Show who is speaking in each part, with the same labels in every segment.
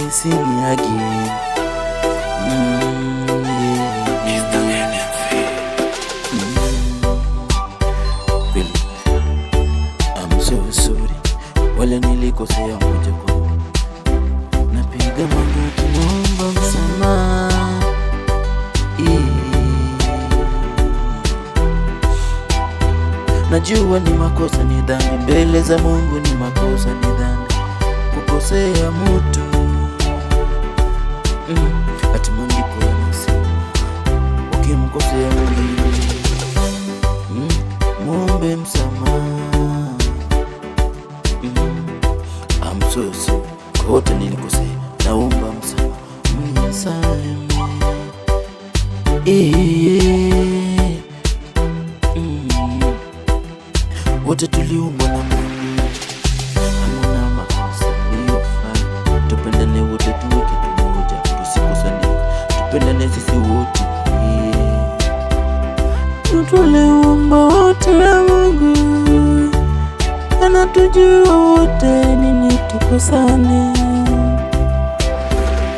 Speaker 1: Blessing again. Yeah. Kweli, I'm so sorry. Wale nilikosea moja kwa napiga magoti naomba msamaha. Eh. Najua ni makosa, ni dhambi mbele za Mungu, ni makosa, ni dhambi kukosea mtu. Ati maandiko yanasema ukimkosea mwingine, muombe msamaha. I'm so sorry kwa wote nilikosea, naomba msamaha, mnisamehe. Eh. Wote tuliumbwa na Mungu, hamuna makosa niliyofanya. Tupendane wote, tuwe kitu moja, tusikosane, tupendane sisi wote, yeah. Tuliumbwa wote na Mungu, anatujua wote, nini tukosane?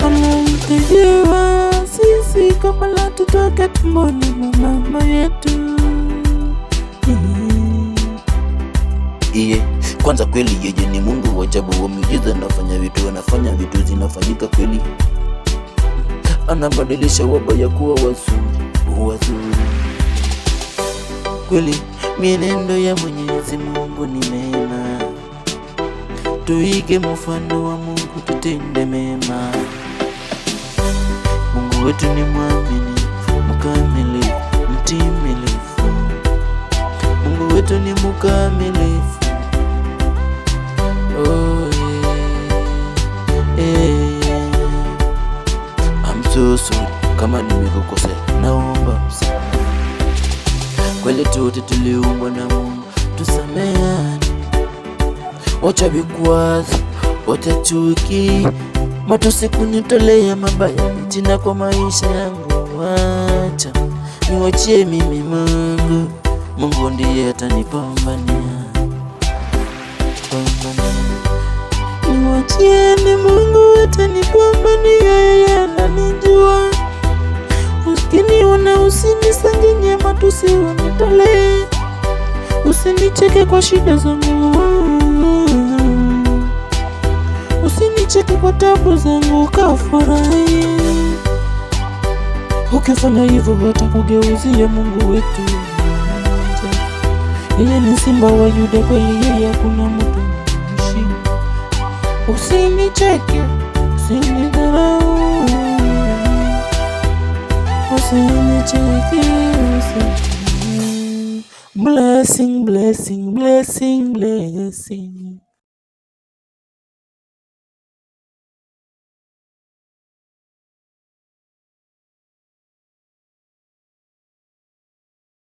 Speaker 1: Anatujua sisi kabla tutoke tumboni mwa mama yetu. Iye, kwanza kweli yeye ni Mungu wa ajabu wa miujiza, anafanya vitu, anafanya vitu zinafanyika kweli, anabadilisha wabaya kuwa wazuri, wazuri kweli. Mienendo ya Mwenyezi Mungu ni mema, tuige mfano wa Mungu, tutende mema. Mungu wetu ni mwaminifu, mkamilifu, mtimilifu. Mungu wetu ni mkamilifu. Oh, yeah. I'm so sorry kama nimekukosea, naomba msamaha. Kweli wote tuliumbwa na Mungu, tusameane. Wacha vikwazo, wacha chuki, matusi kunitolea mabaya tena kwa maisha yangu, wacha niwachie mimi Mungu. Mungu ndiye atanipambania, pambania. Niwachieni Mungu atanipambania, yeye ananijua. Ukiniona usinisengenye, matusi unitolee, usinicheke kwa shida zangu, usinicheke kwa tabu zangu ukafurahi. Ukifanya hivyo watakugeuzia Mungu wetu mmoja. Yeye ni simba wa Yuda, kweli yeye hakuna mtu mshinda. Usinicheke, usinidharau, usinicheke, usini. Blessing, blessing, blessing, blessing.